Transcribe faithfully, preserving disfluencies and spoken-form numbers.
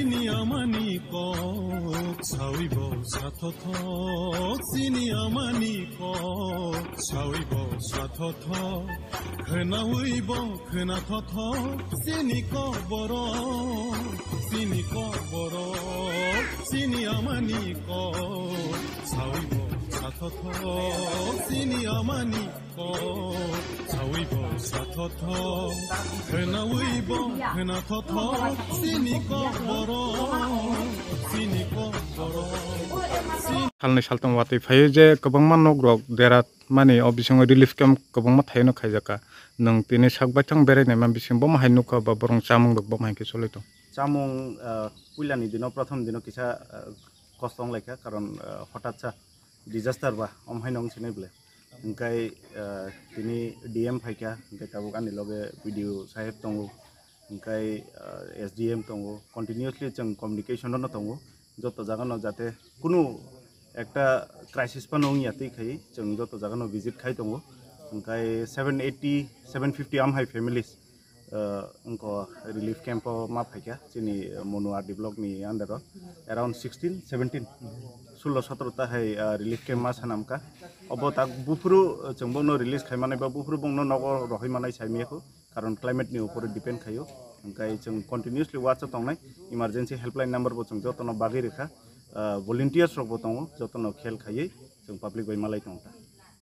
Chini amani kok sawi bo sathothok, chini amani kok sawi bo sathothok, khwnawi bo khwna thothok, chini kok borok, chini kok borok, chini amani kok sawi bo sathothok, chini amani kok sawi bo sathothok, khwnawi bo khwna thothok, chini kok borok, chini kok borok, chini Salnwi saltham watwi phaio je kwbangma nok rok dera mani o bisingo relief camp kwbangma thaino khaijaka. Nwng tini sak baithang berai naima bising bomo hai nukha ba borong chamung rok bomo hai khe cholai tong. Chamung, ah, puilani dino, prothom dino kisa, ah, kosto wng laikha, karon, ah, hotat sa disaster ba, om haino wng sinai bwle. Hingkai, ah, tini D M phaikha, hingkai tabuk ani loge B D O saheb tongo, hingkai, ah, S D M tongo, continuously chwng communication-o no tongo, joto jaga no jate kunu ekta crisis phano wngya twi khai chwng joto jaga no visit khai tongo, hingkai seven eighty, seven fifty amhai families, ah, wngkha relief camp o ma phaikha chini Monu R D block ni under o, around sixteen, seventeen, sullo sotro ta hai, ah, relief camp ma sanamkha. Obo tak buphuru, ah, chwng bongno release khai manai ba buphuru bongno nogo rohoi manai sai miyakho, karon climate ni upore depend khaio. Hingkai chwng continuously watch o tongnai, emergency helpline number bo chwng jotono bagwi rwkha, ah, volunteers rok bo tongo, jotono khel khaiwi chwng public bai malai tongo ta.